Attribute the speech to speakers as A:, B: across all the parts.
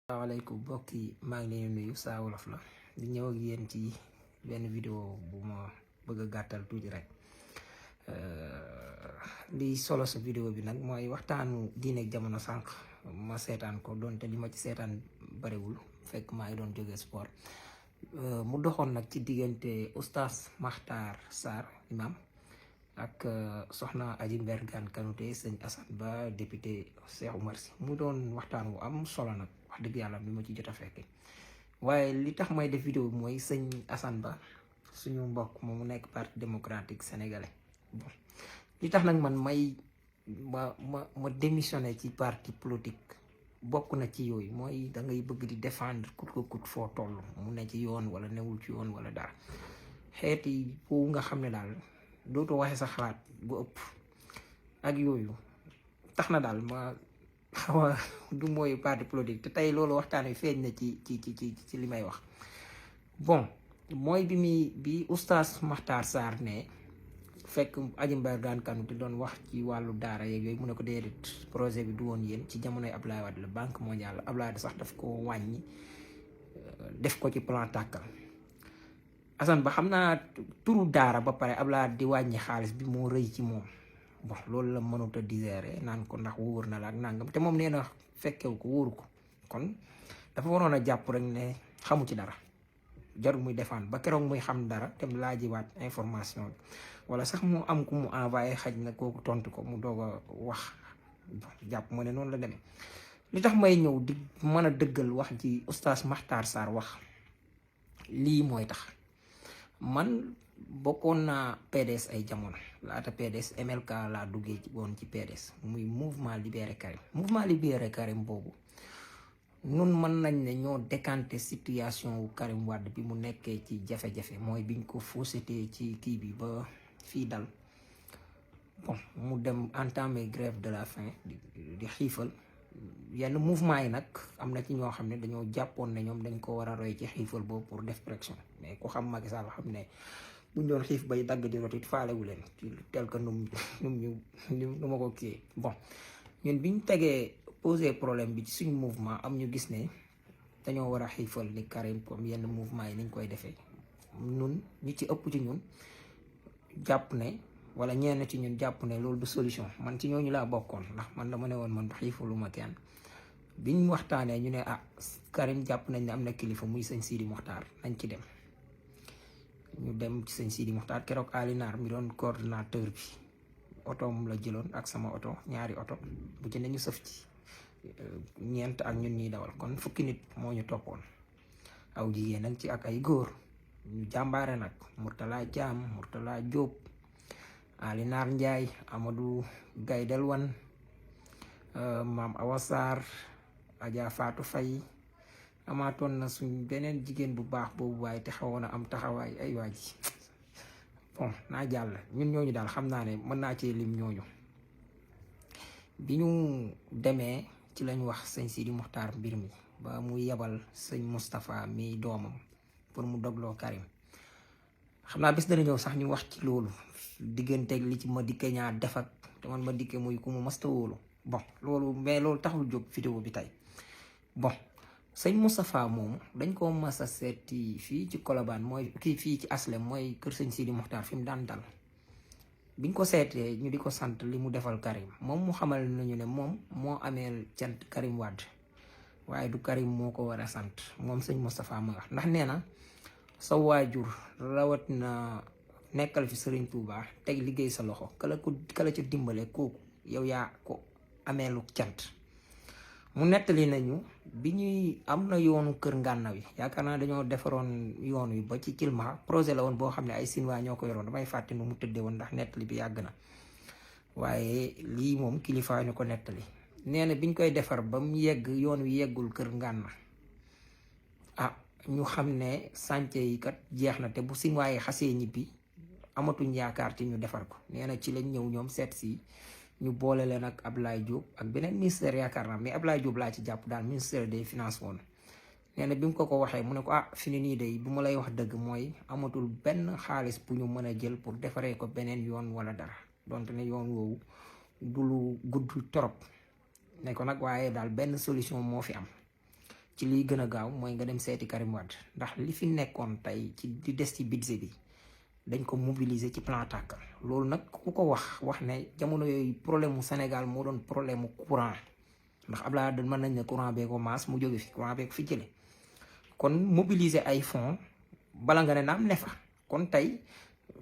A: Assalamualaikum mbokk yi maa ngi leen nuyu Saa Wolof la di ñëw ak yéen ci benn vidéo bu ma bëgg a gàttal tuuti rek li solo sa vidéo bi nag mooy waxtaanu diine ak jamono sànq ma seetaan ko donte li ma ci seetaan bariwul fekk maa ngi doon jóge sport mu doxoon nag ci diggante oustaz Makhtar Sarr imam ak soxna Aji Mbergane Kanouté sëñ Assane Ba député Cheikh Oumar Sy mu doon waxtaan wu am solo nag wax dëgg yàlla bi ma ci jot a fekke waaye li tax may def vidéo bi mooy sëñ Assane Ba suñu mbokk moomu nekk parti démocratique sénégalais bon li tax nag man may ma démissionné ci parti politique bokk na ci yooyu mooy da ngay bëgg di défendre kut ko kut foo toll mu ne ci yoon wala newul ci yoon wala dara xeeti foofu nga xam ne daal dootoo waxe sa xalaat bu ëpp ak yooyu tax na daal ma xaw a du mooy parti politique te tey loolu waxtaan wi feeñ na ci li may wax bon mooy bi oustaz Makhtar Sarr ne fekk Aji Mbergane Kanouté doon wax ci wàllu daara yeeg yooyu mu ne ko déedéet projet bi du woon yéen ci jamonoy Ablaye Wade la banque mondiale Ablaye Wade sax daf ko wàññi def ko ci plan tàkkal Assane Ba xam naa turu daara ba pare Ablaye di wàññi xaalis bi moo rëy ci moom bon loolu la mënut a digérer naan ko ndax wóor na la ak nangam te moom nee na fekkewu ko wóoru ko kon dafa waroon a jàpp rek ne xamu ci dara jarul muy defaan ba keroog muy xam dara te laajiwaat information bi wala sax mu am ku mu envoyé xaj na kooku tontu ko mu doog a wax jàpp moo ne noonu la demee li tax may ñëw di mën a dëggal wax ci oustaz Makhtar Sarr wax lii mooy tax man bokkoon naa PDS ay jamono laata PDS MLK laa duggee woon ci PDS muy mouvement libéré Karim boobu nun mën nañ ne ñoo décanté situation wu Karim Wade bi mu nekkee ci jafe-jafe mooy biñ ko fausseté ci kii bi ba fii dal bon mu dem entamé grève de la faim di xiifal yenn mouvement yi nag am na ci ñoo xam ne dañoo jàppoon ne ñoom dañ ko war a roy ci xiifal boobu pour def pression mais ku xam Macky Sall xam ne buñ doon xiif bay dagg di rotit faalewu leen ci tel que nu ma ko kii bon ñun biñ tegee posé problème bi ci suñu mouvement am ñu gis ne dañoo war a xiifal ni Karim comme yenn mouvement yi niñ koy defee ñun ñi ci ëpp ci ñun jàpp ne wala ñenn ci ñun jàpp ne loolu du solution man ci ñooñu laa bokkoon ndax man dama ne woon man xiifalu ma kenn biñ waxtaanee ñu ne Karim jàpp nañ ne am na kilifa muy sëñ Sidi Mokhtar nañ ci dem ñu dem ci sëñ Sidi Mokhtar keroog Alinaar mi doon coordinateur bi otoom la jëloon ak sama oto ñaari oto bu ci ne ñu sëf ci ñeent ak ñun ñuy dawal kon fukki nit moo ñu toppoon aw jigéen nag ci ak ay góor ñu jàmbaare nag Murtala Jaam Murtala Jóob Alinaar Njaay Amadou Gaydel Wan maam Awa Sarr Adja Fatou Faye amaatoon na suñ beneen jigéen bu baax boobu waaye te xawoon a am taxawaay ay waa ji bon naa jàll ñun ñooñu daal xam naa ne mën naa cee lim ñooñu bi ñu demee ci lañ wax sëñ Sidi Mokhtar mbir mi ba mu yebal sëñ Moustapha mi doomam pour mu dogloo Karim xam naa bés dana ñëw sax ñu wax ci loolu digganteeg li ci ma dikke ñaar def ak te man ma dikke muy ku mu masta wóolu bon loolu mais loolu taxul jóg vidéo bi tey bon sëñ Moustapha moomu dañ ko mas a seeti fii ci Colobane mooy kii fii ci Aslem mooy kër sëñ Sidi Mokhtar fi mu daan dal biñ ko seetee ñu di ko sant li mu defal Karim moom mu xamal nañu ne moom moo ameel cant Karim Wade waaye du Karim moo ko war a sant moom sëñ Moustapha ma wax ndax nee na sa waajur rawat na nekkal fi Sëriñ Tuubaa teg liggéey sa loxo kala ca dimbale kooku yow yaa ko ameelu cant mu nettali nañu bi ñuy am na yoonu kër ngànnaw yi yaakaar naa dañoo defaroon yoon wi ba ci Kilma projet la woon boo xam ne ay Sinwaa ñoo ko yoroon damay fàtte nu mu tëddee woon ndax nettali bi yàgg na waaye lii moom kilifa ñu ko nettali nee na biñ koy defar ba mu yegg yoon wi yeggul kër ngànna ñu xam ne chantier yi kat jeex na te bu Sinwaa yi xasee ñibbi amatuñ yaakaar ci ñu defar ko nee na ci lañ ñëw ñoom seet si ñu boole leen ak Ablaye Diop ak beneen ministère yaakaar naa mais Ablaye Diop laa ci jàpp daal ministère des finances woon nee na bi mu ko waxee mu ne ko fi ni nii day bu ma lay wax dëgg mooy amatul benn xaalis bu ñu mën a jël pour defaree ko beneen yoon wala dara donte ne yoon woowu du lu gudd trop ne ko nag waaye daal benn solution moo fi am ci liy gën a gaaw mooy nga dem seeti Karim Wade ndax li fi nekkoon tey ci di des ci budget bi dañ ko mobiliser ci plan tàkkal loolu nag ku ko wax ne jamono yooyu problème mu Sénégal moo doon problème mu courant ndax Abdoulaye Wade mën nañ ne courant bee ko maas mu jóge fi courant bee ko fi jële kon mobiliser ay fonds bala nga ne naam ne fa kon tey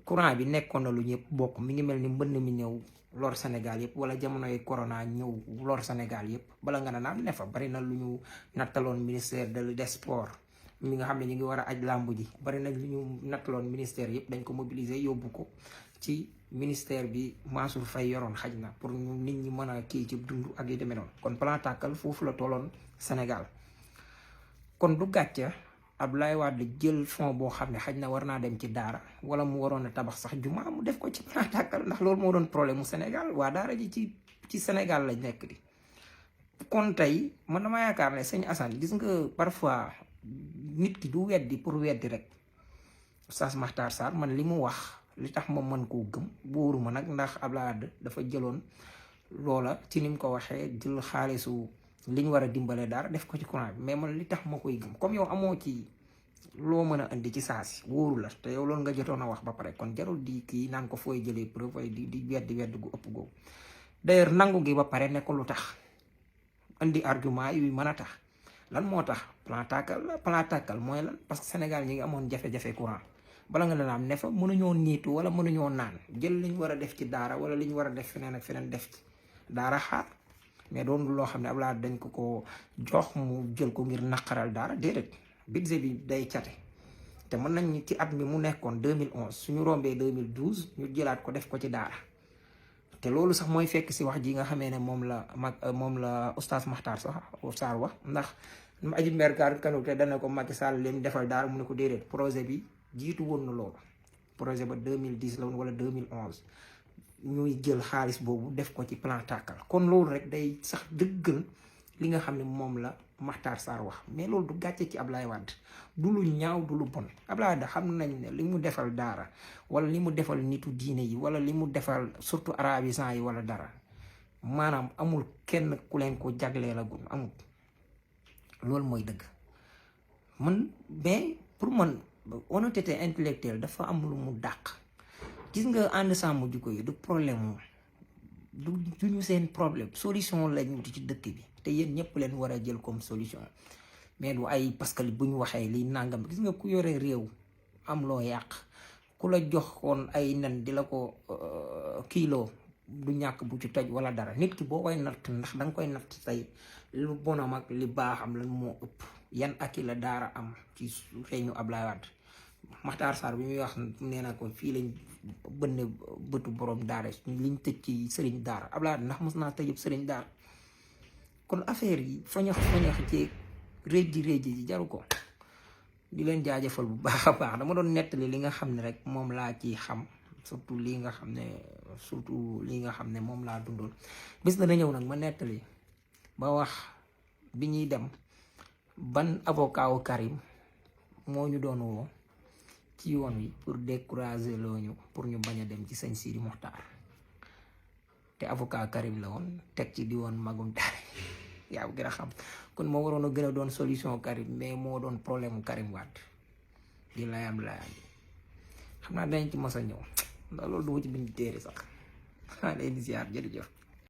A: courant bi nekkoon na lu ñëpp bokk mi ngi mel ni mbënn mi ñëw lor Sénégal yëpp wala jamonoy corona ñëw lor Sénégal yëpp bala nga ne naam ne fa bari na lu ñu nattaloon ministère des sports mi nga xam ne ñu ngi war a aj làmb ji bari nañ lu ñu nattaloon ministère yëpp dañ ko mobiliser yóbbu ko ci ministère bi Mansour Faye yoroon xaj na pour ñu nit ñi mën a kii ci dund ak yu demee noonu kon plan tàkkal foofu la tolloon Sénégal kon du gàcce Abdoulaye Wade jël fond boo xam ne xaj na war naa dem ci daara wala mu waroon a tabax sax juma mu def ko ci plan tàkkal ndax loolu moo doon problème mu Sénégal waa daara ji ci Sénégal lañ nekk di kon tey man dama yaakaar ne sëñ Assane gis nga parfois nit ki du weddi pour weddi rek Oustaz Makhtar Sarr man li mu wax li tax ma mën koo gëm wóoruma nag ndax Abdoulaye Wade dafa jëloon loola ci ni mu ko waxee jël xaalisu li ñu war a dimbalee daara def ko ci courant bi mais man li tax ma koy gëm comme yow amoo ci loo mën a indi ci saasi wóoru la te yow loolu nga jotoon a wax ba pare kon jarul di kii naan ko fooy jëlee preuve di weddi gu ëpp googu d'ailleurs nangu gi ba pare nekk lu tax indi argument yu mën a tax lan moo tax plan tàkkal mooy lan parce que Sénégal ñi ngi amoon jafe-jafe courant bala nga ne am ne fa mënuñoo niitu wala mënuñoo naan jël li ñu war a def ci daara wala li ñu war a def feneen ak feneen def ci daara xaar mais doon loo xam ne Abdoulaye dañ ko jox mu jël ko ngir naqaral daara déedéet budget bi day cate te mën nañ ci at mi mu nekkoon 2011 suñu rombee 2012 ñu jëlaat ko def ko ci daara te loolu sax mooy fekk si wax ji nga xamee ne moom la Oustaz Makhtar Sarr wax ndax aji mberkaar Kanouté dana ko Macky Sall leen defal daara mu ne ko déedéet projet bi jiitu woon na loolu projet ba 2010 la woon wala 2011 ñuy jël xaalis boobu def ko ci plan tàkkal kon loolu rek day sax dëggal li nga xam ne moom la Makhtar Sarr wax mais loolu du gàcce ci Abdoulaye Wade du lu ñaaw du lu bon Abdoulaye Wade xam nañ ne li mu defal daara wala li mu defal nitu diine yi wala li mu defal surtout arabisants yi wala dara maanaam amul kenn ku leen ko jaglee la gun amul loolu mooy dëgg man mais pour man honnêteté intellectuelle dafa am lu mu dàq gis nga ànd sàmm jikko yi du problème du ñu seen problème solution lañ wuti ci dëkk bi te yéen ñëpp leen war a jël comme solution mais du ay parce que bu ñu waxee li nangam gis nga ku yore réew am loo yàq ku la joxoon ay nen di la ko kilo du ñàkk bu ci toj wala dara nit ki boo koy natt ndax danga koy natt tey lu bonam ak li baaxam lan moo ëpp yan ak la daara am ci feeñu Abdoulaye Wade Makhtar Sarr bi muy wax nee na ko fii lañ bënne bëtu borom daara liñ tëj ci sëriñ daara Abdoulaye Wade ndax mos naa tëjub sëriñ daara kon affaire yi fañax ci réej ji jaru ko di leen jaajëfal bu baax a baax dama doon nettali li nga xam ne rek moom laa ci xam surtout li nga xam ne moom laa dundoon bis dana ñëw nag ma nettali ba wax bi ñuy dem ban avocat wu Karim moo ñu doon woo ci yoon wi pour décourager loo ñu pour ñu bañ a dem ci sëñ Sidi Mokhtar te avocat Karim la woon teg ci di woon magum daara yaa gën a xam kon moo waroon a gën a doon solution Karim mais moo doon problème mu Karim Wade di layam xam naa dañ ci mos a ñëw ndax loolu du ci bind téere sax maa leen di ziar jërëjëf